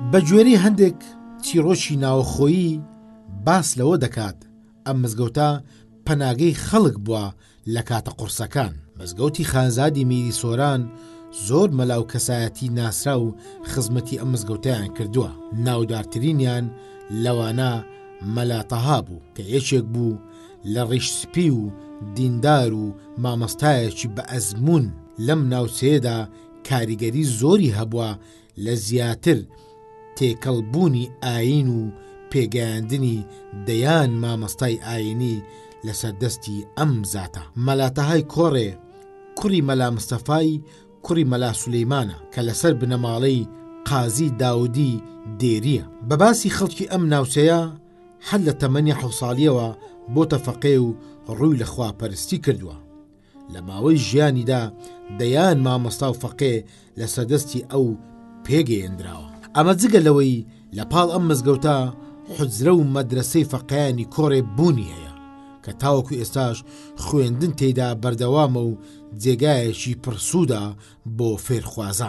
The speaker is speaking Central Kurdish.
بە گوێرەی هەندێک چیڕۆکی ناوەخۆیی باس لەوە دەکات ئەم مزگەوتە پەناگەی خەڵک بووە لە کاتە قوڕسەکان. مزگەوتی خانزادی میری سۆران زۆر مەلا و کەسایەتی ناسراو خزمەتی ئەم مزگەوتەیان کردووە، ناودارترینیان لەوانە مەلا تەها بوو کە یەکێک بوو لە ڕیش سپی و دیندار و مامۆستایەکی بە ئەزموون لەم ناوچەیەدا کاریگەری زۆری هەبووە لە زیاتر تێکەڵ بوونی ئایین و پێگەیاندنی دەیان مامۆستای ئایینی لەسەر دەستی ئەم زاتە. مەلا تەهای کۆڕێ کوڕی مەلا مستەفای کوڕی مەلا سولەیمانە کە لەسەر بنەماڵەی قازی داودی دێرییە. بە باسی خەڵکی ئەم ناوچەیە هەر لە تەمەنی حەوساڵییەوە بۆتە فەقێ و ڕووی لە خواپەرستی کردووە. لە ماوەی ژیانیدا دەیان مامۆستا و فەقێ لەسەر دەستی ئەو پێگەیەندراوە. ئەمە جگە لەوەی لە پاڵ ئەم مزگەوتە حوجرە و مەدرەسەی فەقێیانی کۆڕێ بوونی هەیە کە تاوەکو ئێستاش خوێندن تێیدا بەردەوامە و جێگایەکی پڕ سوودە بۆ فێرخوازان.